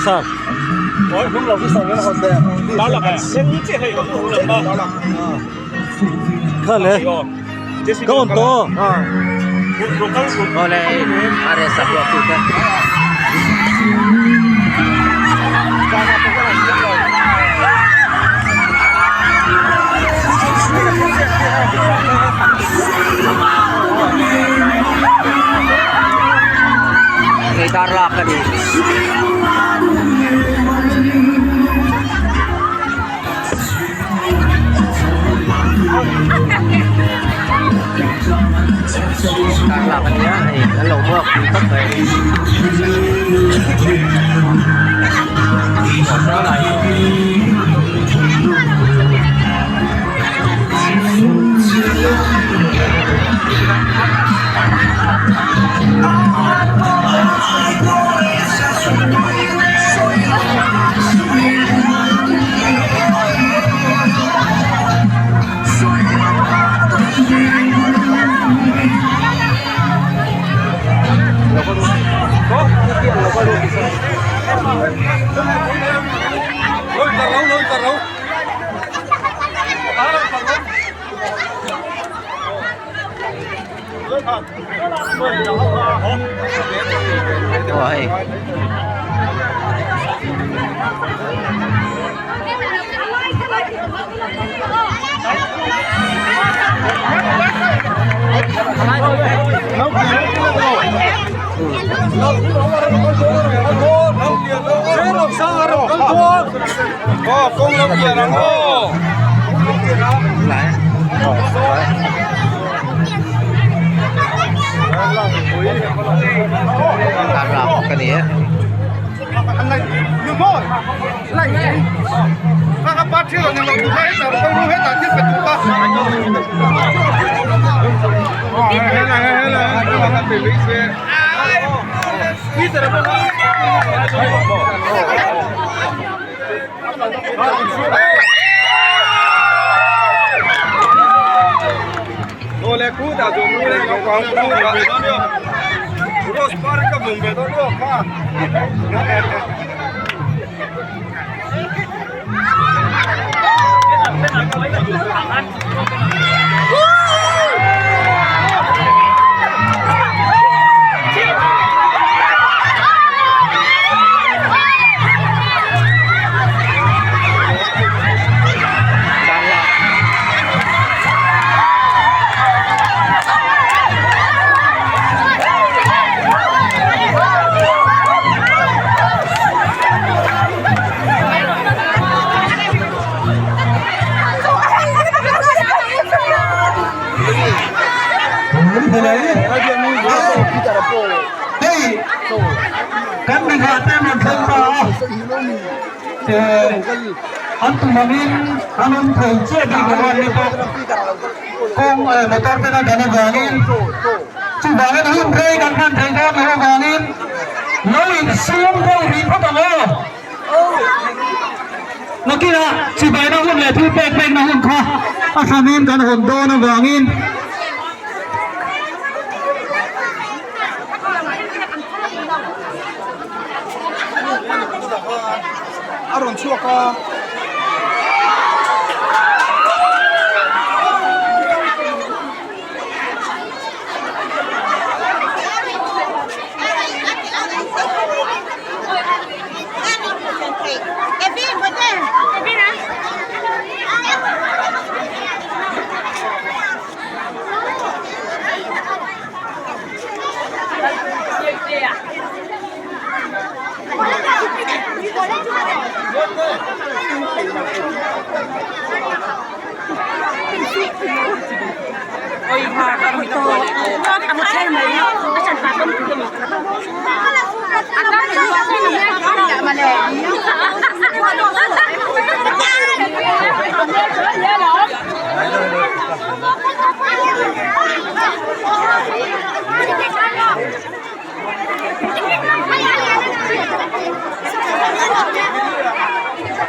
Sir. Kha le ka on tawh. Awle RS a buak tu te. Hei dar lak a ni. Dar lak a nia hei an lo hmuak pui tawp mai. Aw hei. Ka ni e. Hei kan mi nghah te rawn thleng ta a, an tum angin an awm thei chiah bik lo a ni bawk. Kawng motor ten a dan avangin chuvangin hun rei kan hman theih dawn loh avangin lo insum deuh rih phawt ang aw. Nakinah chibaina hun leh thil pek pekna hun kha a hranin kan hawn dawn avangin. A rawn chhuak a.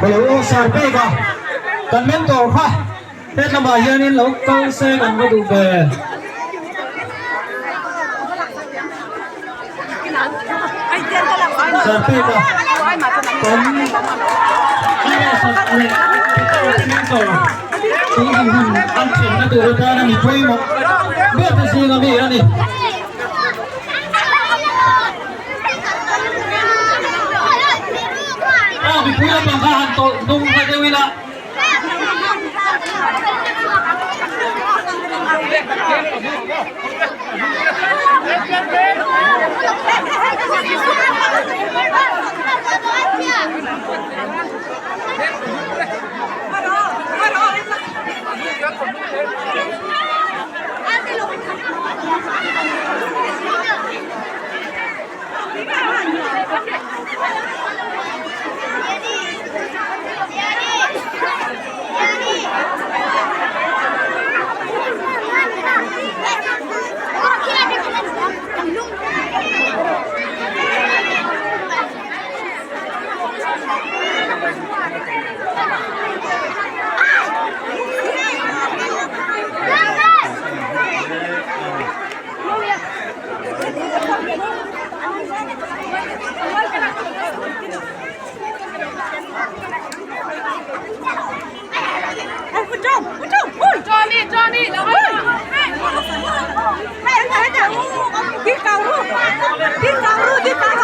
Ka lo sar pek a, kan mentor kha Hetlamah hianin lo kal se kan va duh ve. Sarpeka kan RSS leh Peter Mentor tui dinhmun an thlenna tur atana mi pawimawh ber te zinga mi a ni. Aw mipui lampang kha han tawlh hnung hla deuh ila.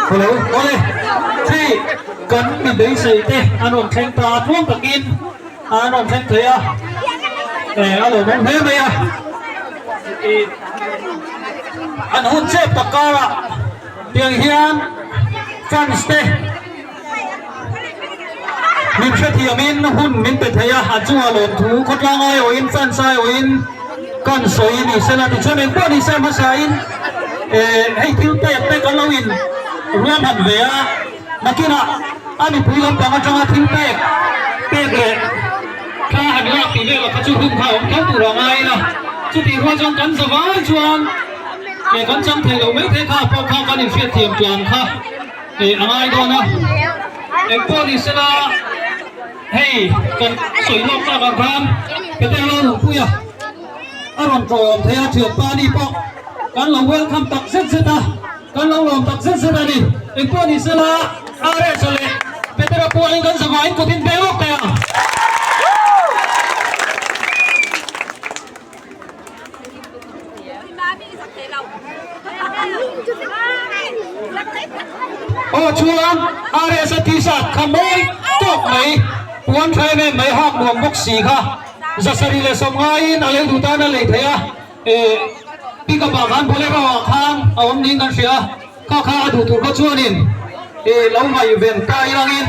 Hello, awle, hei kan mi beisei te an rawn thleng ta a, tluang takin an rawn thleng thei a, eh a lawmawm hle mai a, ih an hun chep tak karah tiang hian fans te Min hrethiamin hun min pe thei a, a chungah lawmthu khawtlang aiawhin fans aiawhin kan sawi ni sela tichuan engpawh ni se hmasain hei thil pek te kan lo in ruahman ve a, nakinah a mipui lampang atanga thil pek pek leh thla han lak tih velah kha chu hun kha a awm tho tur a ngai a, chutih rual chuan kan zavai chuan kan chang thei lo mai thei kha pawh kha kan inhriatthiam tlan kha. Ih a ngai dawn a, engpawh ni sela hei kan sawi lawk tak ang khan Peter lo nupui a, a rawn tlawm thei a thianpa ni pawh kan lo welcome tak zet zet a, kan lo lawm tak zet zet a ni, engpawh ni sela RS a leh Peter a puahin kan zavaiin kut in beng lawk thei ang. Aw chuan RS a t-shirt kha mawi tawk mai puan tha em em mai hak nuam bawk si kha zasarih leh sawmngaiin a lei duh tan a lei thei a eh pickup ah khan bolero ah khan a awm niin kan hria a kha kha a duh tur kha chuanin eh lo ngaihven ta ilangin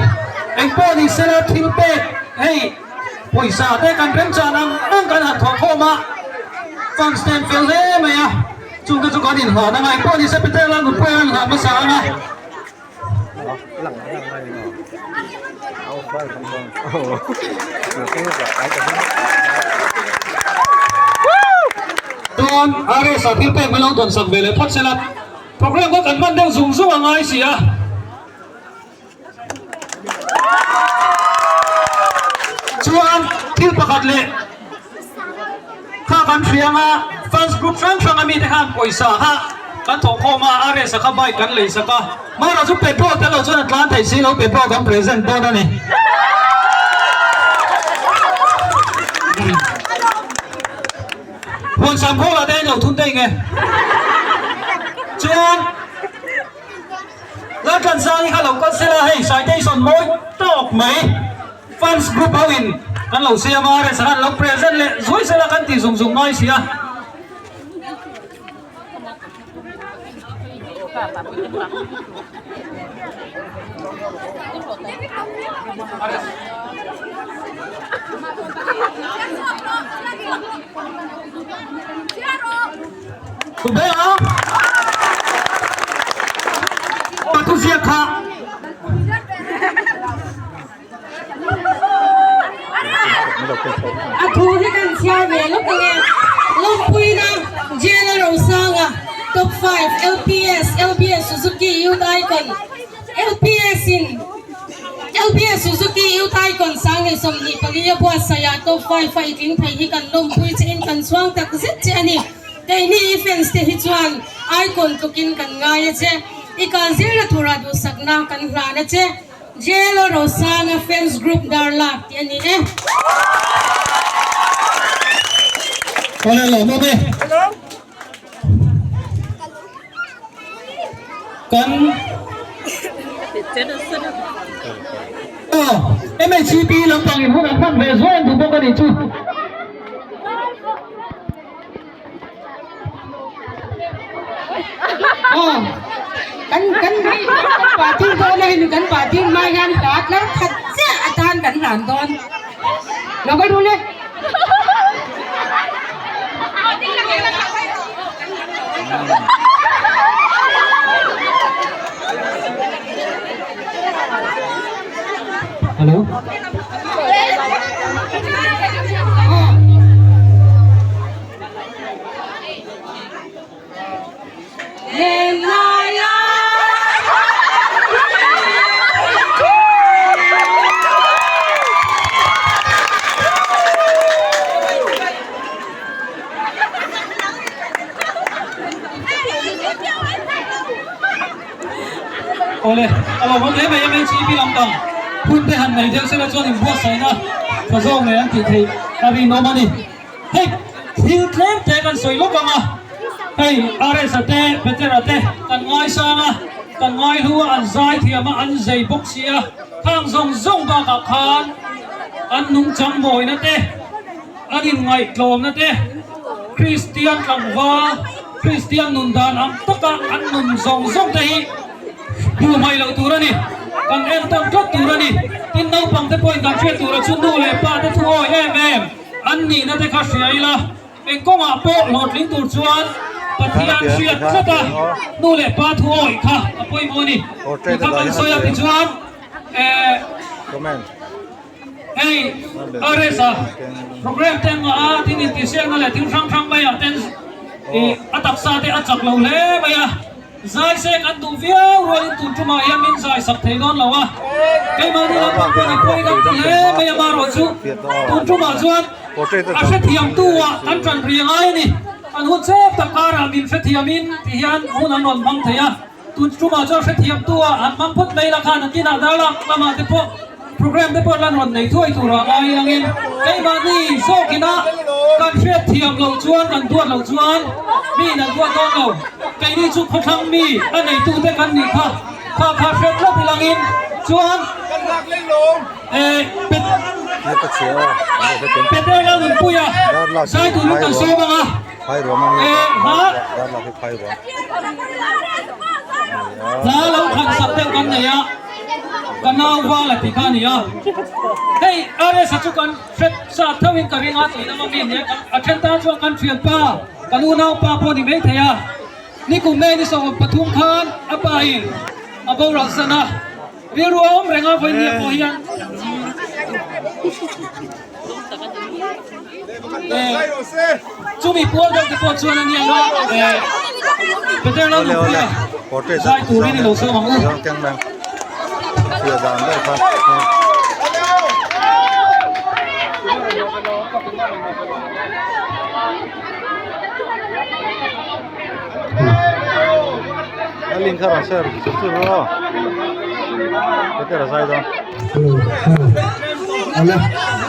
engpawh ni sela thil pek hei. Pawisa te kan remchan ang ang kan han thawh khawm a, fans te an fel hle mai a, chung te chu kan inhlan anga engpawh ni se Peter la nupui a inhlan hmasa ang a. Chuan RS ah thil pek min lo dawnsak ve leh phawt sela, program kha kan hman deuh zung zung a ngai si a. Chuan thil pakhat leh kha kan hria anga fans group hrang hrang a mite khan pawisa kha kan thawh khawm a RS a kha bike kan lei sak a mahrawh chu petrol tel lo chuan a tlan theih si lo petrol kan present dawn a ni. Huan sam khawlah te an lo thun daih nge chuan. Laltlansangi kha lo kal sela hei citation mawi tawk mai fans group ho in kan lo siam a restaurant an lo present leh zuai sela kan tih zung zung ngai si a. Ka thuziak kha. A thu hi kan chhiar ve lawk ang e. Lawmpuina Jena Rosanga Top 5 LPS LBS Suzuki Youth Icon LPS in LBS Suzuki Youth Icon 2024 a buatsaih ah Top 5 a i tling thei hi kan lawmpui che in kan chhuang tak zet che a ni. Keini i fans te hi chuan Icon tlukin kan ngai a che. I kal zirna tura duhsakna kan hlan a che. Jelo Rosanga Fans Group Darlak tih a ni e. Awle lawmawm e. Kan Aw MHCP lampang in hun an hman ve zawn duh bawk a nih chu. Aw kan kan kan party dawn a hemi kan party hma hian hla tlar khat chiah atan kan hlan dawn lo kal rul e. Hello. Awle, a lo hawng hle mai MHEP lampang hun te han nei deuh sela chuan inbuatsaihna tha zawk nei an tih theih a rinawm a ni. Hei thil tlem te kan sawi lawk ang a, hei RS-a te Petera te kan ngaisang a, kan ngaihlu a, an zai thiam a, an zei bawk si a, khang zawng zawng bakah khan an nungchang mawina te, an inngaihtlawmna te, Kristian tlangval, Kristian nun dan ang taka an nun zawng zawng te hi hmuh hmaih loh tur a ni. Kan entawn tlat tur a ni. Tin, naupang te pawhin kan hriat tur a chu nu leh pa te thu awi em em an nihna te kha hria ila, eng kawngah pawh hlawhtling tur chuan Pathian hriat tlat a nu leh pa thu awi kha a pawimawh a ni. Tikha kan sawi a tichuan eh. Hei RS-a program te an ngah a, tin intihsiakna leh thil hrang hrang maiah ten ih a taksa te a chak lo hle mai a, zai seng an duh viau rualin tun tumah hian min zai sak thei dawn lo a, keimahni lampang pawh ni pawi kan ti hle mai a, amaherawhchu tun tumah chuan a hrethiamtu ah kan tan ri ngai a ni, an hun chep tak karah min hrethiamin ti hian hun an rawn hmang thei a. Tun tumah chuan hrethiamtu ah an hmang phawt mai la khan a kinah dar lak lamah te pawh program te pawh lan rawn nei thuai turah ngai angin keimahni zawkina kan hriatthiam loh chuan kan duat loh chuan miin an duat dawn lo. Keini chu khawthlang mi a neitute kan nih kha kha kha hriat tlat ilangin chuan eh Peter Lalnunpuia zai turin kan sawm ang a. Eh hla hla lo khan sak deuh kan nei a ka nau val a ti kha a ni a hei RS a chu kan hrep sa tho in ka ring a tih lama mi nia a then tan chuan kan thianpa kan unaupa pawh a ni maithei a nikum May ni 13 khan a pa in a boral san a rilru a awm reng a vawiin pawh hian. Chumi pual deuh te pawh chuan a nia nga Peter Lalnunpuia zai turin i lo sawm ang u.